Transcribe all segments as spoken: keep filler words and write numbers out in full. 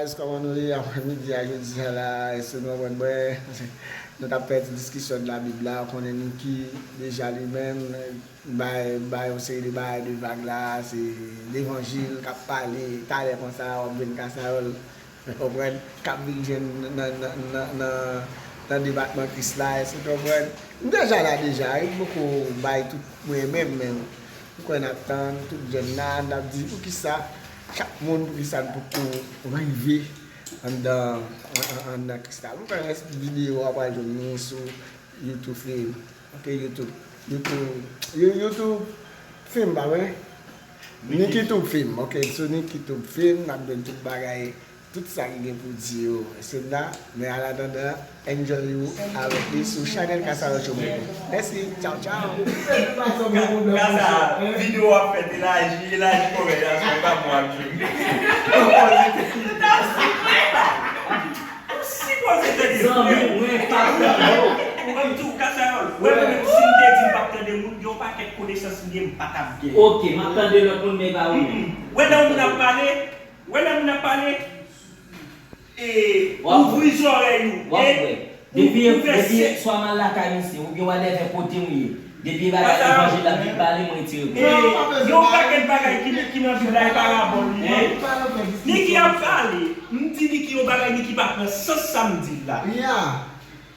Guys, kòman nou ye apre midi a jodi a la? Èske nou konprann? Mwen, nou t ap fè ti diskisyon de Labib la. Ou konnen Nicky, deja li menm, bay, bay yon seri de bagay de vag la. Se levanjil k ap pale. Talè konsa, w ap jwenn Kasayòl, ou konprann, k ap vin jwenn nan, nan, nan, nan, nan depatman Kris la. Èske w konprann? M deja la deja wi, m poko bay tout mwen menm, men m kwè n ap tann tout jèn la, n ap di poukisa chak moun, poukisa n poko rive anndan, an- an- anndan Kris la. M kwè rès videyo a pral jwenn nou sou YouTube Film. Ok, YouTube. YouTube. You- YouTube Film, pa vre? Nicky Tube Film. Ok, sou Nicky Tube Film, n ap jwenn tout bagay, tout sa ki gen pou di yo. Se la, men an atandan, enjoy ou avèk li sou chanèl Kasayòl Show. Mèsi, tchaw, tchaw. Kasa, videyo w ap fè, elaji, elaji konvèsasyon, e pa mwen w ap jwe. Ou sipoze tande frè. Ou menm tou, Kasayòl. Wè, mwen menm, si m te di m p ap tande moun, gen yon pakèt konesans m gen, m pa t ap gen. Ok, m ap tande lòt moun, men e pa ou menm. Wè, lè yon moun ap pale, wè, lè yon moun ap pale, e, ouvri zòrèy ou. W ap wè. Depi, depi swa m al lakay misye, oubyen whatever kote m ye, depi e bagay levanjil la ap vin pale, mwen retire kò m. Gen yon pakèt bagay ki, ki nan Bib la, e parabòl li ye. Nicky ap pale, m di Nicky yon bagay, Nicky pa pran sans sa m di l la.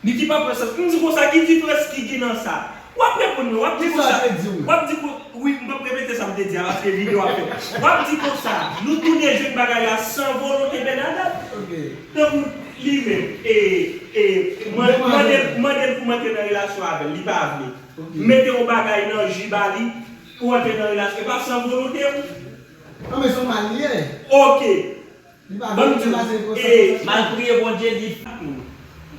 Nicky pa pran sans. M di konsa, ki diferans ki gen nan sa? W ap reponn mwen, w ap di konsa, w ap di kon, wi, m p ap repete sa m te di a, paske videyo ap fèt. W ap di konsa, nou tounen jwenn bagay la san volonte Bènadat. Tankou li menm, e, e, mande l, mande l pou m antre nan relasyon avè l, li pa vle. M mete yon bagay nan ji ba li pou antre nan relasyon, e pa san volonte w. Non, men se yon mal li ye. Ok. Ban m di w, e, mal priye Bondye, li.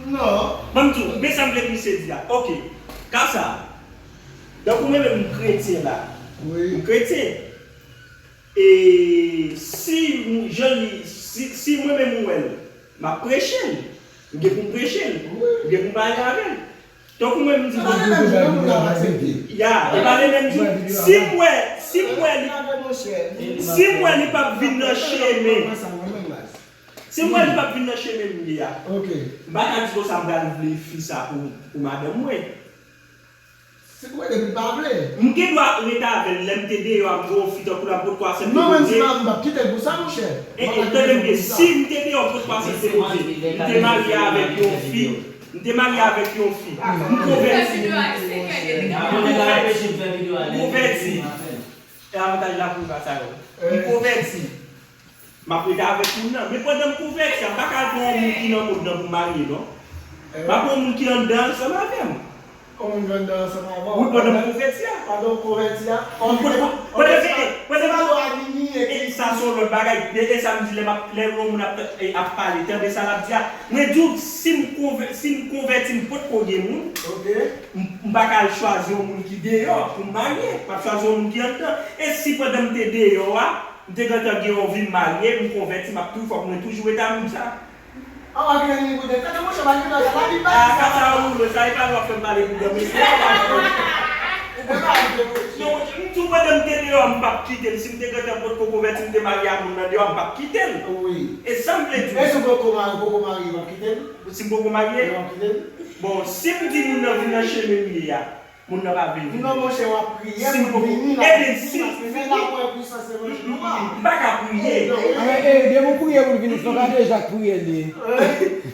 Non. Ban m di w, men sa m vle misye di a. Ok. Ka sa, tankou mwen menm m kretyen la. M kretyen. E si m, jan li, si, si mwen menm m wè l, m ap preche l. M gen pou m preche l. M gen pou m pale avè l. Tankou mwen m di. Ya, e pa le menm jou. Si m wè, si m wè li, si m wè li p ap vin nan chemen. Si m wè li p ap vin nan chemen m ye a. M pa ka di konsa m pral vle fi sa pou, pou madanm mwen. Si pou mwen depi l pa vle. M gen dwa ret avè l lè m te deyò a, m gen yon fi tankou l ap pot kwa sèl de Bondye. Non, men si m p ap kite l pou sa, monchè. E, e, tande m byen, si m te deyò pot kwa sèl de Bondye, m te marye avèk yon fi, m te marye avèk yon fi, m konvèti. M konvèti. E avantaj la pou ou ka sa yo. M konvèti. M ap rete avèk moun nan. Men pandan m konvèti a, m pa ka al pran yon moun ki nan mond nan pou m marye, non. M ap pran yon moun ki anndan ansanm avè m. Yon moun ki anndan ansanm avè w? Wi, pandan m konvèti a. Pandan w konvèti a? Pandan, pandan, pandan, e, sa se yon lòt bagay. E, e sa m di lè m ap, lè yon moun ap, e, ap pale, tande sa l ap di a. Mwen di w, si m konvè-, si m konvèti, m potko gen moun. M, m pa ka al chwazi yon moun ki deyò pou m marye. M ap chwazi yon moun ki anndan. E si pandan m te deyò a, m te gentan gen yon vi, m marye, m konvèti, m ap tou, fòk mwen toujou ret a moun sa. An, an, gen moun kote. Tande, monchè, pa gen bagay la, li pa di sa. Kasa ou, sa e pa lè w ap fè m pale pou granmesi. Non, monchè, m tou pandan m te deyò, m p ap kite l. Si m te gentan potko konvèti, m te marye a moun nan deyò, m p ap kite l. Wi. E sa m vle di w. E si w poko marye, w poko marye, w ap kite l? Si m poko marye? Wi, w ap kite l. Bon, si m di moun nan vin nan chemen m ye a, moun nan pa vle vini. Non, monchè, w ap priye pou l vini, l ap vini, paske se la pou wè pwisans levanjil ou a. M pa ka priye. E, e, depi w priye pou l vini, se yon gade Jacques priye l ye.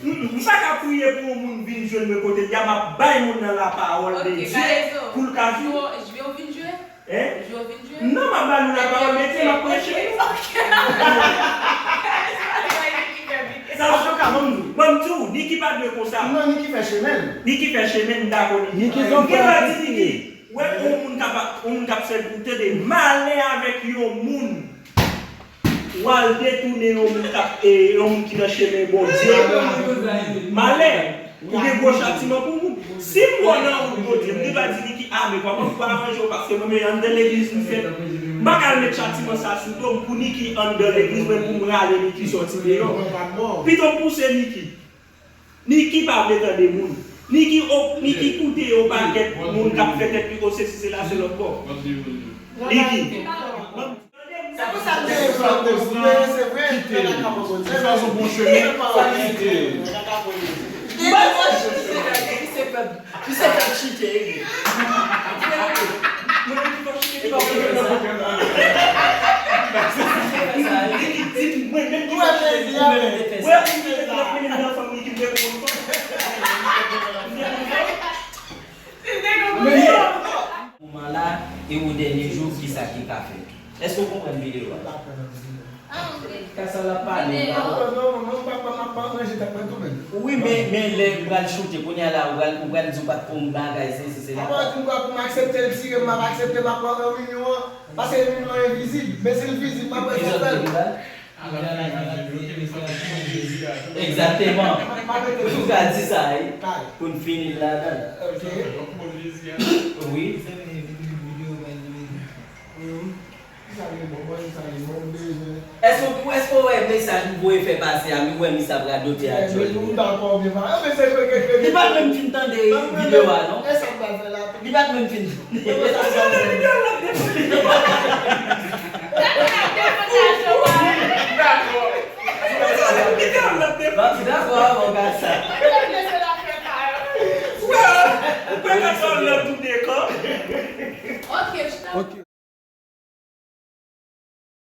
M pa ka priye pou yon moun vin jwenn mwen kote l ye a, m ap bay moun nan lapawòl de Dye pou l ka vini. Jwe w vin jwe? Hein? Jwe w vin jwe? Non, m ap ba nou lapawòl de Dye, m ap preche. Ok. Antouka, ban m di w. Ban m di w, Nicky pa dwe konsa. Non, Nicky fè chemen l. Nicky fè chemen l, m dakò Nicky. Nicky se yon frè a Kris li ye. M gen dwa di Nicky, wè yon moun k ap, yon moun k ap sèvi pou tande, malè avèk yon moun. W al detounen yon moun k ap, e, yon moun ki nan chemen Bondye. Malè. Ou gen gwo chatiman pou moun. Si m wè w nan wout Bondye, m gen dwa di Nicky, a, men kòman pou aranje w, paske mwen menm anndan legliz m fèt. M pa ka al met chatiman sa sou do m pou Nicky anndan legliz mwen pou m rale Nicky sòti deyò. Pito m pouse Nicky. Nicky pa vle tande moun. Nicky, o, Nicky koute yon pakèt moun k ap fè tèt li o sesi sela se lòt bò. Nicky. Tande m. Se pou sa m te di w, se vre, se vre, nèg la ka pran konn. Se vre. Sa se yon bon chemen, sa li kite. Li pa pran konn. Li se pèp, li se pèp chite. Mwen menm ki pa chite, li pa pran konn sa. Li di, di, mwen menm ki pa chite, mwen menm te fè sa. Mwen menm nan fanmi ki m te pran konn. Moman la, e o dènye jou, kisa ki ka fèt? Èske w konprann videyo a? Ka sa l ap pale la. Wi, men, men lè m pral choute, kounye a la, ou pral, ou pral di w pa t fè yon bagay, se, se, se la. Apa w di m kwa pou m aksepte l tire m, m ap aksepte, m ap pran yon milyon an, paske yon milyon an envizib, men si l vizib, m ap wè sa fè l. Egzakteman. Ou ka di sa, wi. Pou n fini l ladan. Wi. Èske w, èske w wè mesaj m voye fè pase a, m wè misye ap radote a Djòl? Li pa t menm fin tande videyo a, non? Li pa t menm fin tande. Dakò avè w, gad sa. Frè, ou pa ka pale nan tou de kan. Ok.